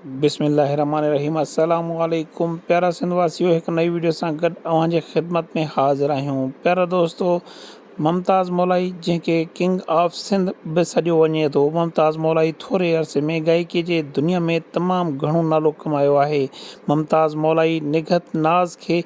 بسم الله الرحمن الرحيم السلام عليڪم پيارا سنڌ واسيو هڪ نئي ويڊيو سان گڏ اوهان جي خدمت ۾ حاضر آهيون پيارا دوستو ممتاز مولائي جنهن کي ڪنگ آف سنڌ به سڏيو وڃي ٿو ممتاز مولائي ٿوري عرصي ۾ گائيڪي جي دنيا ۾ تمام گهڻو نالو ڪمايو آهي ممتاز مولائي نگهت ناز کي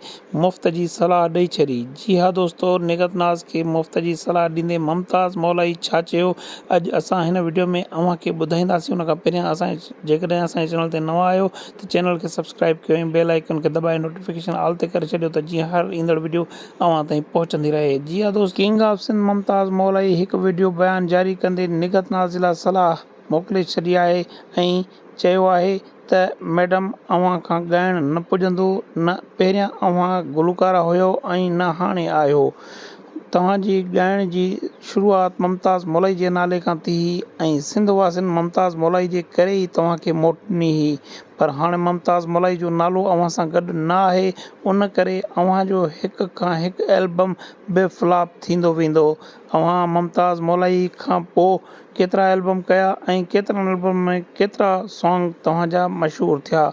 مفت جي صلاح ڏئي ڇڏي. جي ها دوستو نگهت ناز کي مفت جي صلاح ڏيندي ممتاز مولائي ڇا چيو اڄ اسان هن وڊيو ۾ اوهان کي ٻڌائينداسين ان کان پهريان اسان جيڪڏهن اسان جي چينل تي نوان آهيو ته چينل کي سبسڪرائب ڪيو ۽ بيل آئيڪن کي دٻائي نوٽيفڪيشن آل تي ڪري ڇڏيو ته جيئن هر ايندڙ وڊيو اوهان تائين پهچندي رهي جي ها دوستو ڪنگ آف سنڌ ممتاز مولائي هڪ وڊيو بيان جاري ڪندي نگهت ناز جي لاء صلاح موڪلي ڇڏي آهي ۽ چيو آهي ته ميڊم اوهان کان ڳائڻ نه پڄندو، نه پهريان اوهان گلوڪاره هيو ۽ نه هاڻي آهيو. توهان جي ڳائڻ جي شروعات ممتاز مولائي جي نالي کان ٿي هئي ۽ سنڌ واسين ممتاز مولائي جي ڪري ئي توهان کي موٽ ڏني هئي پر هاڻي ممتاز مولائي جو نالو اوهان سان گڏ نه آهي ان ڪري اوهان جو هڪ کان هڪ البم به فلاپ ٿيندو ويندو. اوهان ممتاز مولائي کان پوء ڪيترا البم ڪيا ۽ ڪيترن البم ۾ ڪيترا سانگ توهان جا مشهور ٿيا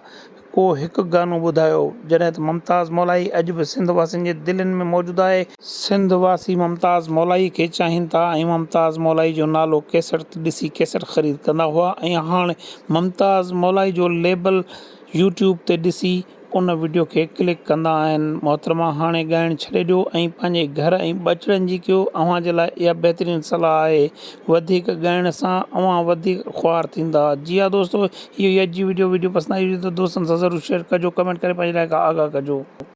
ڪو هڪ گانو ٻڌايو جڏهن ته ممتاز مولائي اڄ به سنڌ واسين جي دلين ۾ موجود آهي. سنڌ واسي ممتاز مولائي کي چاهين ٿا ۽ ممتاز مولائي جو نالو ڪيسٽ ڏسي ڪيسٽ خريد ڪندا هئا ۽ هاڻ ممتاز مولائي جو ليبل يوٽيوب تي ڏسي ان وڊيو کي ڪلڪ ڪندا آهن محترمه هاڻي ڳائڻ ڇڏي ڏيو ۽ پنهنجي گهر ۽ ٻچڙن جي ڪيو اوهان جي لاء اها بهترين صلاح آهي وڌيڪ ڳائڻ سان اوهان وڌيڪ خوار ٿيندا جي ها دوستو اهو هي اڄ جي وڊيو وڊيو پسند آئي هجي ته دوستن سان ضرور شيئر ڪجو ڪمينٽ ڪري پنهنجي راء کان آگاهه ڪجو.